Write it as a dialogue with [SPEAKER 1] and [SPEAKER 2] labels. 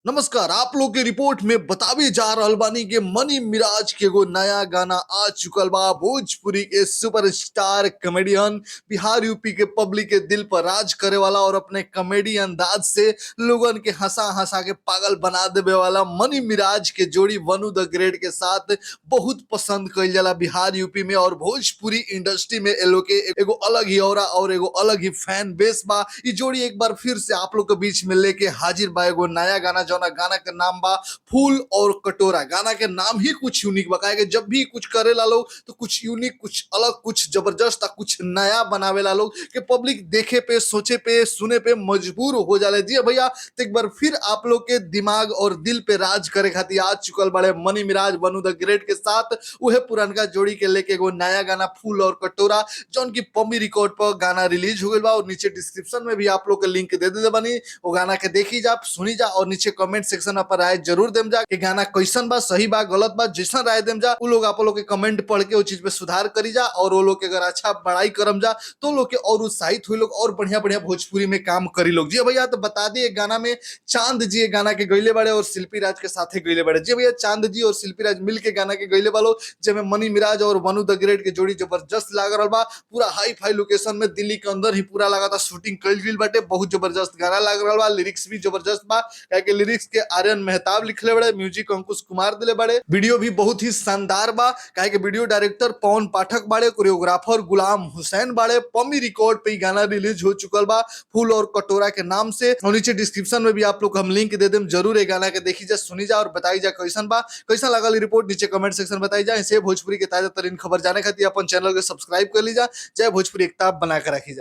[SPEAKER 1] नमस्कार, आप लोग के रिपोर्ट में बतावे जा रहल बानी कि मनी मिराज के एगो नया गाना आ चुकल बा। भोजपुरी के सुपरस्टार कॉमेडियन, बिहार यूपी के पब्लिक के दिल पर राज करे वाला और अपने कॉमेडी अंदाज से लोगन के हंसा हंसा के पागल बना देवे वाला मनी मिराज के जोड़ी वनु the great के साथ बहुत पसंद कइल जाला बिहार यूपी में और भोजपुरी इंडस्ट्री में ए लोग के एगो अलग ही औरा और एगो अलग ही फैन बेस बा। ई जोड़ी एक बार फिर से आप लोग के बीच में लेके हाजिर बा एगो नया गाना, जौना गाना के नाम बा फूल और कटोरा। गाना के नाम ही कुछ यूनिक बा, काहे कि जब भी कुछ करेला लोग तो कुछ यूनिक, कुछ अलग, कुछ जबरदस्त आ कुछ नया बनावेला लोग कि पब्लिक देखे पे, सोचे पे, सुने पे मजबूर हो जाला। जी भैया, तो एक बार फिर आप लोग के दिमाग और दिल पे राज करे खातिर आ चुकल बड़े मनी मिराज वनु the great के साथ उहे पुरनका जोड़ी के लेके एगो नया गाना फूल और कटोरा, जौन की पम्मी रिकॉर्ड पर गाना रिलीज हो गइल बा और नीचे डिस्क्रिप्शन में भी आप लोग के लिंक दे देले बानी। वो गाना के देखी जा, सुनी जा और नीचे कमेंट सेक्शन में अपन राय जरूर देम जा कि गाना कैसन बा, सही बा, गलत बा, जैसन राय देम जा उ लोग आप लोग के कमेंट पढ़ के वो चीज पे सुधार करी जा और वो लोग के अगर अच्छा बड़ाई करम जा तो लोग के और उत्साहित हुई लोग और बढ़िया बढ़िया भोजपुरी में काम करी लोग। जी भैया, तो बता दिए गाना में चांद जी ये गाना के गईले बाड़े और शिल्पी राज के साथे गईले बाड़े। जी भैया, चांद जी और शिल्पी राज मिल के गाना के गईले बालो, जेमे मनी मिराज और वनु the great के जोड़ी जबरदस्त लाग रहल बा। पूरा हाई फाई लोकेशन में दिल्ली के अंदर ही पूरा लगातार शूटिंग कइल गइल बाटे। बहुत जबरदस्त गाना लाग रहल बा, लिरिक्स भी जबरदस्त बा, काहे कि लिरिक्स के आर्यन मेहताब लिखले बड़े, म्यूजिक अंकुश कुमार दिले बड़े। वीडियो भी बहुत ही शानदार बा, काहे कि वीडियो डायरेक्टर पवन पाठक बाड़े, कोरियोग्राफर गुलाम हुसैन बाड़े। पम्मी रिकॉर्ड पे ई गाना रिलीज हो चुकल बा फूल और कटोरा के नाम से और नीचे डिस्क्रिप्शन में भी आप लोग हम लिंक they them, जरूर ये गाना के देखी जा, सुनी जा और बताई जा कैसन बा, कैसा लगल रिपोर्ट नीचे कमेंट सेक्शन बताई जा। ऐसे भोजपुरी के ताजा तरीन खबर जाने खातिर अपन चैनल के सब्सक्राइब कर ली जा। जय भोजपुरी, एकता बना के रखी जा।